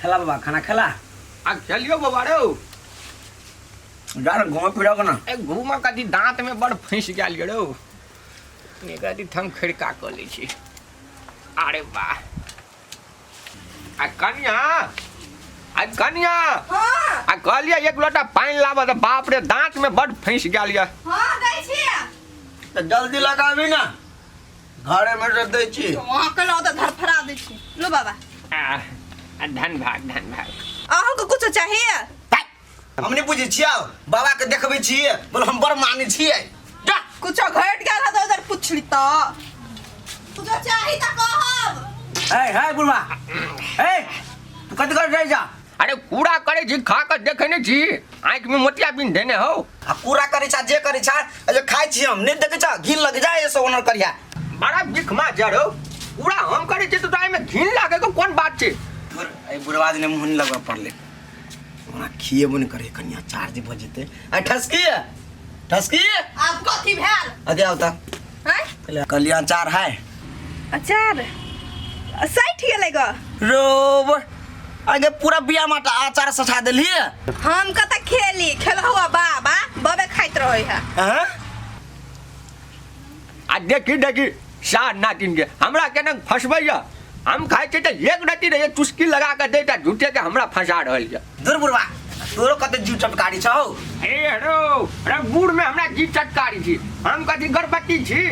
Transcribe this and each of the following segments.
खेला बाबा खाना खेला आ खेलियो बाबा रौ जा ने घूमे फिरो के ना ए घूमऽ कथी दाँत में बड़ फँसि गेल ये रौ कथी थम खड़का कऽ लै छी अरे वाह आ कनिया आ कनिया हाँ आ कहलियै एक लोटा पानि लाबऽ तऽ बाप रे दाँत में बड़ फँसि गेल ये हाँ दै छियै तऽ जल्दी लगाबी ना घरे में से दै छी वहाँ के लाओ तऽ धरफड़ा दै छी लो बाबा आ आ धन भाग धन भाग अहाँके कुछो चाहिए हम नहीं बुझै छियै बाबा के देखबै छियै बोल हम बड़ मानै छियै जा कुछो घट गेल है तो उधर पूछ ली तो कुछो चाही तो कहब ए हे बुढ़वा ए तू कथी कर जाइ जा अरे कूड़ा करे छी खा कऽ देखै नहि छी आँखिमे मोतिया बिन देने हौ आ कूड़ा करै छा जे करै छा आ जे खाइ छी हम नहीं देखै छा घिन लग जाय से ओनर करिया बड़ा बिखमा जड़ हौ कूड़ा हम करे छी तऽ एहिमे घिन लागे के कोन बात छै धुर ए बुढ़वा जे मुँह नहीं लगबऽ पड़लै ओना खिएबो नहि करै कनिया चार्ज भऽ जेतै आ ठसकी ठसकी आब कथी भेल अरे आउ तऽ हैं कहलियै अचार है अचार 60 गेलै ग रोब आगे पूरा बिया माटा अचार सठा देलियै हम कतऽ खेली खेलहुआ बाबा बबे खाइत रहै है हैं आ देखी देखी सार नातिन के हमरा केना फंसबैया हम खाइ छी तऽ एक रति रहिए चुस्की लगा कऽ दैता झूठे के हमरा फंसा रहल यऽ दूर बुढ़वा तोरो कते जीव चटकारी छौ ए रो अरे बूढ़ में हमरा जी चटकारी छी हम कथी गर्भवती छी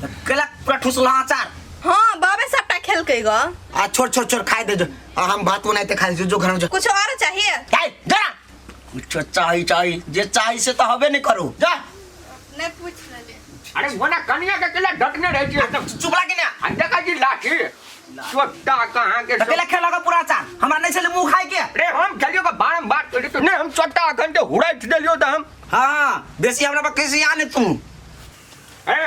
तऽ केला पूरा ठुसला अचार हाँ बाबे सबटा खेलकै ग आ छोड़ छोड़ छोड़ खाइ दे जो आ हम भात बनाते खाइ जो जो घर में जो कुछ और चाहिए चाही जरा कुछ चाही चाही जे चाही से तो हबे नहीं करू जा नहीं पूछ लेले अरे ओना कनिया के केला डटने रहै छी एकदम चुप लागी ना आ देखै छी लाठी छोटा कहाँ के तऽ केला खेलक पूरा अचार हमरा नहीं छले मुंह खाइ के रे हम खेलियो के बारम्बार तोरी तो नहीं हम छोटा अखन के हुड़ैत देलियो तऽ हम हाँ बेसी हमरा पर खिसिया नहीं तू ए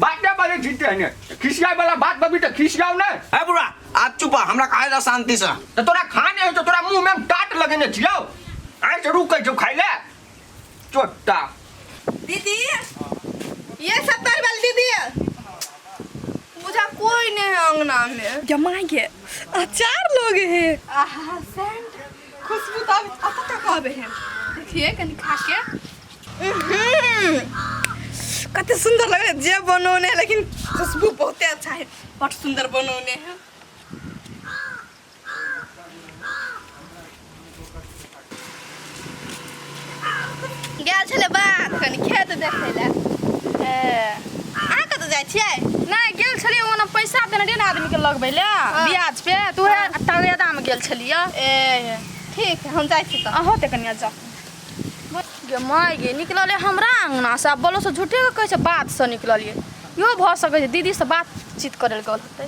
बात नहि बजै छी तेहने खिसियाइ वाला बात बबी तऽ खिसियाउ ने ए बुढ़ा आज चुप हमरा खाए दा शांति से तऽ तोरा खाने होइ छौ तोरा मुँह में हम टाट लगेने छियौ आइ से रुकै छौ खाइ ले चोटा दीदी ये सत्तर वाली दीदी मुझे कोई नहीं है अंगना में जमा के अचार लोग है आहा सेंट खुशबू तो अब अब तक आवे है देखिए कनी खा के उहुं, कते सुंदर लगे जे बनौने है लेकिन खुशबू बहुते अच्छा है बड़ सुंदर बनौने है गेल छलै बाध कनि खेत देखै लए अहाँ कतऽ जाइ छियै नहि गेल छलियै ओना पैसा देने रहियै ने आदमीके लगबै लए ब्याज पे तऽ उएह तगेदामे गेल छलियै ए ठीक है हम जाइ छी तऽ अहो तऽ कनिया जाउ गे माय गे निकललै हमरा अङ्गनासँ आ बोलो से झूठे के कहै छै बातसँ निकललियै इहो भऽ सकै छै दीदीसँ बातचीत करै लए गेल होतै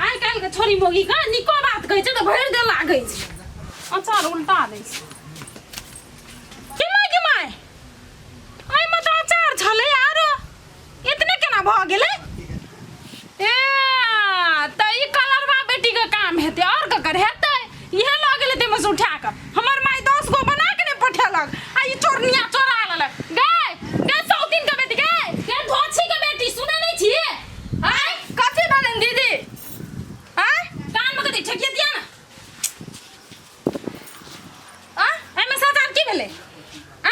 आइ काल्हि के छोरी मोगी के निको बात कहै छै तऽ भरि देह लागै छै अचार उल्टा दै छै के माय के माय एहिमे तऽ अचार छलै आरो इतने केना भऽ गेलै ए तऽ ई कलरवा बेटी के काम हेतै आओर ककर हेतै इहे लऽ गेलै ताहिमे से उठा कऽ हमर माय 10 गो बना के नहि पठेलक आ ई चोरनिया चोरा लेलक गै गै सौतीन के बेटी गै गै धोछी के बेटी सुनै नहि छी आय कथी भेलनि दीदी आँय कान में कथी ठेकिया दिया ना आँय एहिमे सचार की भेलै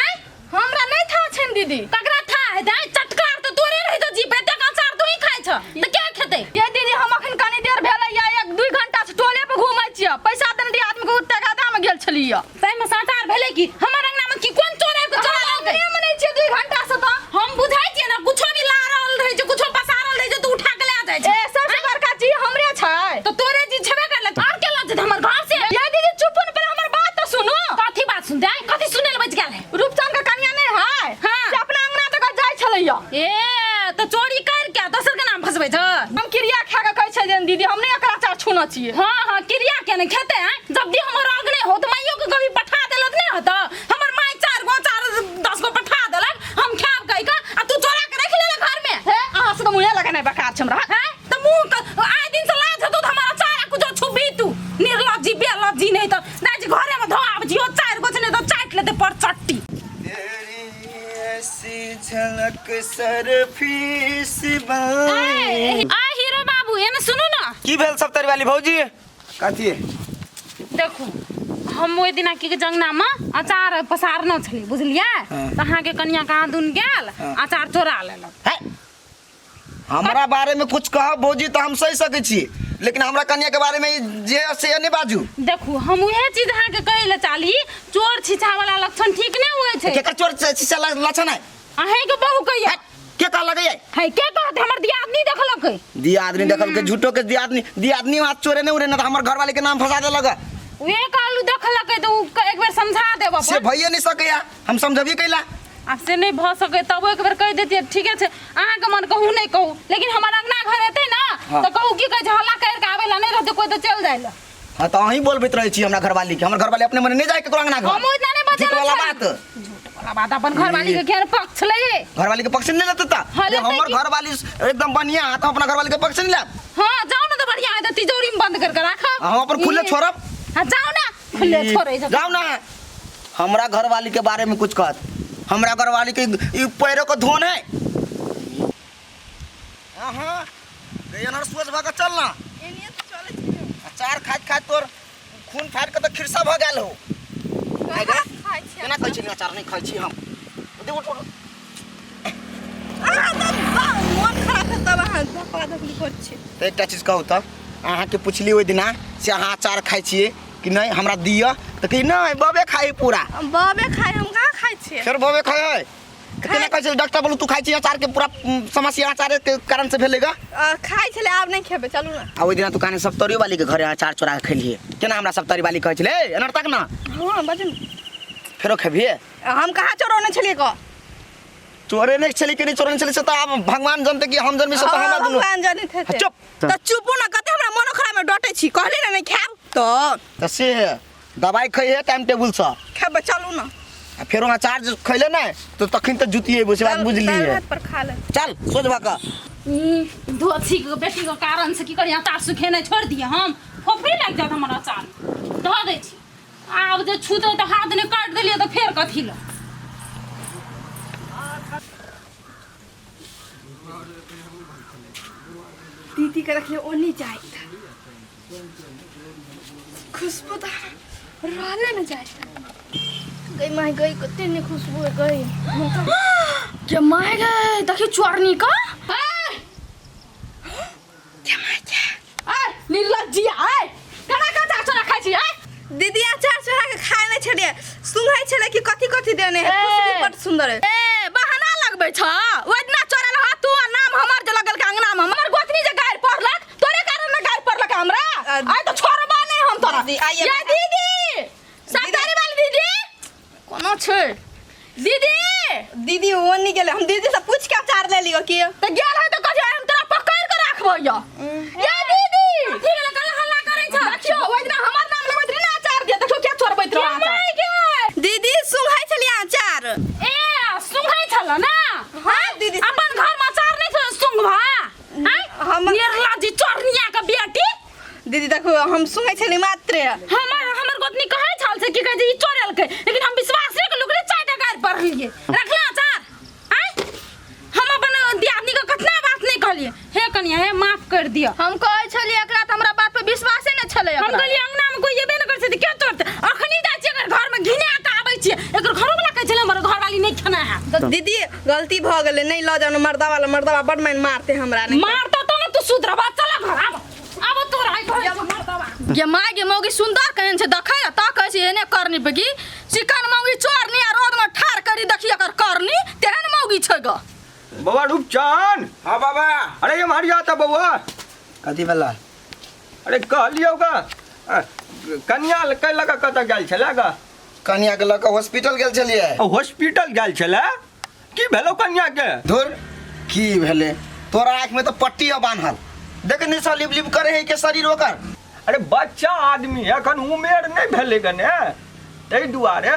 आय हमरा नहि था छनि दीदी ककरा था हेतै आय चटकार तऽ तोरे रहै छौ जीप एतेक अचार तू ही खाइ छ तऽ के खेतै ये दीदी हम अखन कनी देर भेलै या एक दुई घंटा से टोले पर घूमै छियै पैसा देने रहियै आदमी के ओ तगादा में गेल छलियै ताहिमे सचार भेलै की हमर अंगना में की कोन चोर आबि कऽ चोरा लेलकै अंगने में नहि छियै दुई घंटा से तऽ हम बुझै छियै ने कुछो भी ला रहल रहै छै कुछो पसारल रहै छै तू उठा के लए जाइ छै ए सबसे बड़का जी हमरे छै तऽ तोरे जी छेबे करले आर के लऽ जेतै हमर घर से ये दीदी चुप न पहले हमर बात तऽ सुनू कथी बात सुनते आय कथी सुनै लए बचि गेल है रूपचंद के कनिया नहि है हाँ। से अपना अंगना तक जाइ छलैया ए तऽ चोरी कर के दोसर के नाम फसबै छ हम क्रिया खा के कहै छै जे दीदी हम नहि एकरा अचार छूने छियै हाँ हाँ क्रिया के नहीं खेते हैं जब दी हमर अगने हो तो माइयो के कभी पठा देलक नहीं होता हमर माई चार गो चार 10 गो पठा देलक हम खाब कह के आ तू चोरा के रख लेलक घर में हे अहाँ से तऽ मुँहे लगेनाइ बेकार छै हमरा हैं तो मुंह आए दिन से लाज हेतो तो हमारा चारा कुछो छुबी तू निर्लज्जी बेलज्जी नहीं तो नहीं जी घरे में धो आब जियो चार गो छै नहीं तो चाट लेते पर चट्टी तेरी ऐसी झलक सरफी सी बाई आ हीरो बाबू एने सुनू ना की भेल सप्तरी वाली भौजी कथी देखू हम ओहि दिना की जंगना में अचार पसारने छली बुझलियै हाँ। तऽ अहाँके कनिया कहाँ दुन गेल हाँ। अचार चोरा लेलक है हमरा बारे में कुछ कहब भौजी तऽ हम सहि सकै छी लेकिन हमरा कनिया के बारे में ई जे है से नहि बाजू देखू हम उहे चीज अहाँके कहै लए चाहली चोर छिछा वाला लक्षण ठीक नहि होइ छै केकर चोर शीशा लक्षण है अहेंके बहू कहिया है, के कह लगैया है के कहत हमर दियादनी देखलकै दियादनी देखल के झूठो के दियादनी दियादनी हाथ चोरे नहीं उड़े ना तो हमर घरवाली के नाम फंसा देलक उहे कहलू देखलकै तऽ उ एक बेर समझा देब से अपन भइए नहीं सकैया हम समझबिए कैला आब से नहीं भऽ सकै तब एक बेर कहि देतियै ठीके छै अहाँके मन कहू नहि कहू लेकिन हमर अंगना घर एतै ने हाँ। तऽ कहू की कहै छै हल्ला करि कऽ आबै लए नहि रहतै कोइ तऽ चलि जाइ लए हाँ तो अहीं बोलबैत रहै छी हमरा घरवाली के हमर घरवाली अपने मने नहीं जाए केकरो अंगना घर हम ओहिना नहि बजै झूठ वाला बात झूठ वाला बात अपन घरवाली के केहन पक्ष ले घरवाली के पक्ष नहीं लेते ता हाँ, जे लेतै हमर की? घरवाली एकदम बढ़िया है तो अपना घरवाली के पक्ष नहीं लेब हाँ जाओ ना तो बढ़िया है तो तिजोरी में बंद करके राखब हम अपन खुले छोड़ब हाँ जाओ ना खुले छोड़े सब जाओ ना हमरा घरवाली के बारे में कुछ कहत हमरा घरवाली के ई पैरों के धोन है हाँ गई सोच भऽ के चल ना एनिये तऽ चलै छै अचार खाइत खाइत तोर खून फाड़ि के तऽ खिरसा भऽ गेल हो कहाँ खाइ छी केना कहै छी अचार नहि खाइ छी हम दे उठ उठ अहाँ तऽ मोन खराब है तब अहाँ धक्का धक्की करै छी तऽ एकटा चीज कहू तऽ अहाँके पुछली ओहि दिना से अहाँ अचार खाइ छियै कि नहि हमरा दिअ तऽ कही नहि बबे खाइ पूरा बबे खाइ हम कहाँ खाइ छियै फेर बबे खाइ है तऽ केना कहै छै डॉक्टर बोलू तू खाइ छी अचार के पूरा समस्या अचारे के कारण से भेलै गा खाइ छलै आब नहि खेबै चलू ने आ ओहि दिना तू कहने सप्तरी वाली के घरे अचार चोरा के खेलिए केना हमरा सप्तरी वाली कहै छलै ए एनर तक ना हँ बाजू ने फेरो खेबिए हम कहाँ चोरौने छलियै कह चोरे नहि छलै कि नहि चोरने छलै से तऽ आब भगवान जनते कि हम जनबी से तऽ हमरा दुनू भगवान जनैत हेतै चुप। तऽ चुपू ने कते हमरा मनो खराब में डटे छी कहली ने नहि खायब तऽ तऽ से है दवाइ खइहे टाइम टेबुल से खेबै चलू ने आ फेरो अचार जे खैले ने तऽ तखन तऽ जुतिए से बात बुझलिए दालि भात पर खा ले चल सोच भऽ कऽ ई धोती के बेटी के कारण से की करी अचार सुखेनाइ छोड़ि दिअ हम फोफड़ी लागि जायत हमर अचार धऽ दै छी आब जे छूतै तऽ हाथ नहि काटि देलियै तऽ फेर कथी लए दीदी के रखले ओनी जाइत खुशबू तऽ रहले न जाइत गई माय गई कते ने खुशबू है गई के माय गे देखी चोरनी का के माय के ए निर्लज्जिया ए केना के अचार चोरा खाइ छी ए दीदी अचार चोरा के खाय नहि छलियै सुंघै छलै कि कथी कथी देने है खुशबू बड सुंदर है ए बहाना लगबै छ ओहि दिना चोरल ह तू आ नाम हमर जे लगल के अंगना में हमर गोतनी जे गारि पढ़लक तोरे कारण ने गारि पढ़लक हमरा आइ तो छोड़बा नहीं हम तोरा दीदी, आइए। ये दीदी सतारी वाली दीदी कोनो छै दीदी दीदी ओ नहीं गेलै हम दीदी से पूछ के अचार ले लियो कि त गेल है त कहे हम तोरा पकड़ के राखबै यो ये दीदी की भेलै कल हल्ला करै छ देखियो ओहि दिना हमर नाम लेबैत रही ने अचार दिया देखियो क्या चोरबैत रहो अचार। माय गे दीदी सुंघै छलियै अचार ए सुंघै छल ना हाँ दीदी अपन घर में अचार नहीं छल सुंघबा आँय? निर्लज्जी चोरनिया के बेटी दीदी देखो हम सुनै छली मात्र हमर हमर गोतनी कहै छल से की कहै छै ई चोरेलकै लेकिन हम विश्वास नहि केलहुँ ओकरे चारिटा गारि पढ़लियै रखला अचार आँय हम अपन दियादनी के कतना बात नहि कहलियै हे कनिया हे माफ कर दिअ हम कहै छलियै एकरा तऽ हमरा बात पर विश्वासे नहि छलै हम एकरा। कहलियै अंगना में कोई एबे नहि करै छै तऽ क्यों चोरतै अखनी जाइ छियै एकर घर में घिना के आबै छियै एकर घरो वाला कहै छलै हमर घरवाली नहि खेना है दीदी गलती भऽ गेलै नहि लऽ जाउ ने मर्दा वाला मर्दवा बड़ माइन मारते हमरा नहि मारता तो ने तू सुधरबा चल घर आब आब तोरा आइ कहै छौ मर्दवा गे माय गे मौगी सुंदर केहन छै देखै आ ता कहै छै एने करनी पे की चिकन मौगी चोरनी आ रोड में ठार करी देखी एकर करनी तेहन मौगी छै ग बौआ रूपचंद हाँ बाबा अरे ये मारिया था बौआ कथी भेला अरे कहलियौ गा कनिया कै लऽ कऽ कतऽ गेल छलै गा कनिया के लऽ कऽ हॉस्पिटल गेल छलियै हॉस्पिटल गेल छलै की भेलौ कनिया के धुर की भेलै तोरा आँखि में तऽ पट्टी है बान्हल देख नहीं सा लिप लिप करे है के शरीर ओकर अरे बच्चा आदमी है एखन उमेर नहि भेलै गने ताहि दुआरे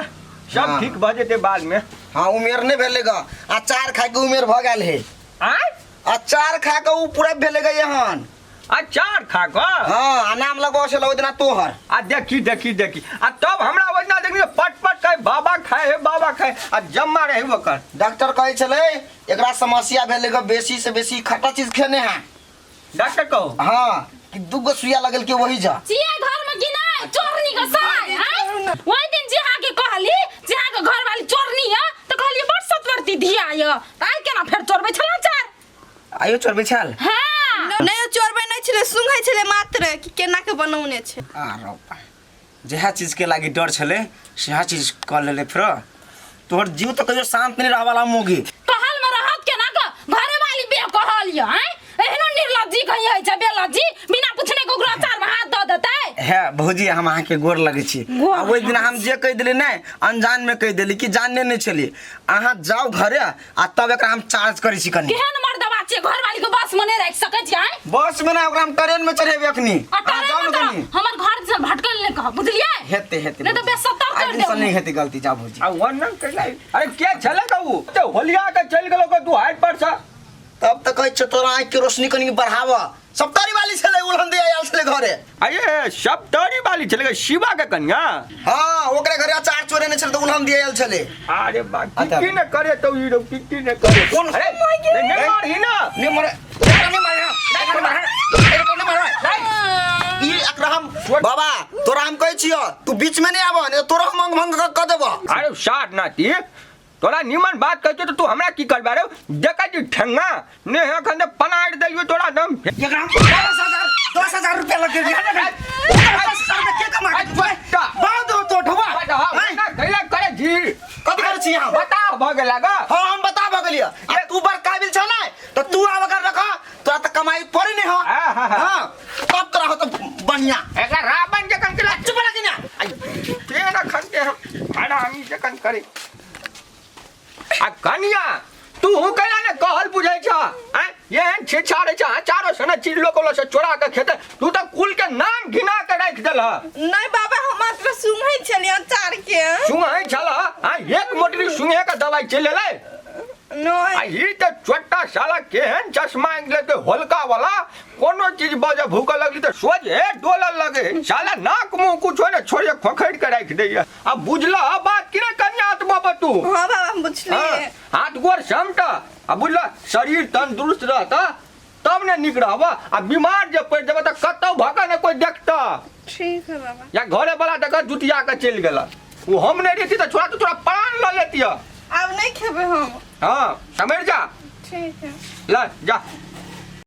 सब हाँ। ठीक भऽ जेतै बादमे हाँ उमेर नहीं भेलै ग अचार खाय के उमेर भऽ गेल है आँय अचार खा के उ पूरा भेलै ग एहन अचार खा कऽ हाँ आ नाम लगबो छल ओहि दिना तोहर आ देखी देखी देखी आ तब हमरा ओहि दिना देखली पट पट खाय बाबा खाय हे बाबा खाय आ जम्मा रहे ओकर डॉक्टर कहै छलै एकरा समस्या भेलै ग बेसी से बेसी खट्टा चीज खेने है डॉक्टर कहो हाँ कि दूगो सुइया लगल के वही जा चिया घर में कि नहीं चोरनी के ने। ओहि दिन जे अहाँके कहली जे अहाँके घरवाली चोरनी यऽ तऽ कहलियै बड़ सतवर्ती धिया यऽ तऽ आइ केना फेर चोरबै छल अचार? आइयो चोरबै छल? हँ। नहि, ओ चोरबै नहि छलै, सुंघै छलै मात्र कि केना के बनौने छै। आ रौ बा, जेहा चीजके लागी डर छलै सेहा चीज कऽ लेलै। फेरो तोहर जीव तऽ कहियो शान्त नहि रहवाला मोगी। कहल में रहत केना क घरे वाली बे कहल यऽ आँय? एहनो निर्लज्जी कहीं होइ छै बेलज्जी, बिना पूछने के ओकरो अचार में हाथ दऽ देतै। हे भौजी, हम अहाँके गोर लगै छी। गोर आ ओहि दिन हम जे कहि देली नहि, अनजानमे कहि देली कि जानने नहि छलियै। अहाँ जाउ घरे आ तब एकरा हम चार्ज करै छी कनि। केहन मर्दबा छियै, घरवाली के बस में नहि राखि सकै छियै आँय? बस में ना, ओकरा हम ट्रेन में चढ़ेबै अखनी। आ अहाँ ट्रेन जाउ में ने तऽ कनि। हमर घर से भटकल नहि कहब, बुझलियै? हेतै हेतै। नहि तऽ भौजी। बेसत्तर आइ कर दिनसँ देब। नहि हेतै गलती, जा भौजी। आ वर्णन कैला। अरे के छले का उ ते होलिया के चल गेलो के तू हाइट पर से? तब तऽ कहै छियौ तोरा आँखिके रोशनी कनि बढ़ाव। सप्तारी वाली छलै, उलहन दे आयल छलै घरे। अरे सप्तारी वाली छले शिवा के कन्या? हाँ, ओकरे घरे अचार चोरेने छलै तऽ उलहन दे आयल छलै। अरे बा, की अच्छा। की न करे तो ई रो, की की न करे। कोन? अरे नहीं, नहीं मारही ना। नहीं मरे, नहीं मारे, नहीं मारे, नहीं मारे। ई एकरा हम बाबा तोरा हम कहै छियौ तू बीच में नहीं आबह, नहीं तोरा हम अंग भंग कऽ देबह। अरे साथ नाती, तोरा निमन बात कहतो तो तू हमरा की करबा रे? देखा जी ठेंगा ने है अखन ते पनाड़ देलियो तोरा दम। एकरा हम 10,000 10,000 रुपया लग गेल। 10,000 के कमा के बाद हो तो ढुबा। कैला करे जी? कथी करै छी हम? बता भ गेला गा। हाँ, हम बता भ गेलियै। आ तू बड़ काबिल छ ने तऽ तू आब अगर रख तोरा तऽ कमाई पड़े नहीं हो। हाँ, हाँ, हाँ। हाँ, तब तोरा हो तो बढ़िया। एकरा रावण जकन केला। चुप रह ना। के रखन के हम हरामी जकन करे। आ कनिया तू हूँ कैला ने कहल बुझै छ? आँय, एहन छिछा रहै छ अचारो सन चीज लोक से चोरा के खेतै। तू तऽ कुल के नाम घिना के राखि देलह। नहि बाबा, हम मात्र सुंघै छलियै अचार के। सुंघै छल? आँय, एक मोटरी सुंघे के दवाई चलि एलै? नहि। आ ई तऽ चोट्टा साला केहन चश्मा आनि लेतै होलका वाला, कोनो चीज बजे भूख लगली तऽ सोझे डोलऽ लगे। साला नाक मुँह कुछो ने छोड़े, खोखड़ि के राखि दैया। आ बुझलह बात कि नहि कनिया आत्मा तू? हाँ बाबा, हम बुझलियै। हाँ, हाथ गोर समटा आ बुझलह शरीर तंदुरुस्त रहता तब ने नीक रहबह। आ बीमार जे पड़ि जेबह तऽ कतौ भऽ कऽ ने कोइ देखतह। ठीक है बाबा। या घरे वाला देखऽ जुतिया के चलि गेल। ओ हम नहि रहिती तऽ छोड़ा तऽ तोरा प्राण लऽ लेतिह। आब नहि खेबै हम। हाँ, सम्हरि जा। ठीक है। ल जा।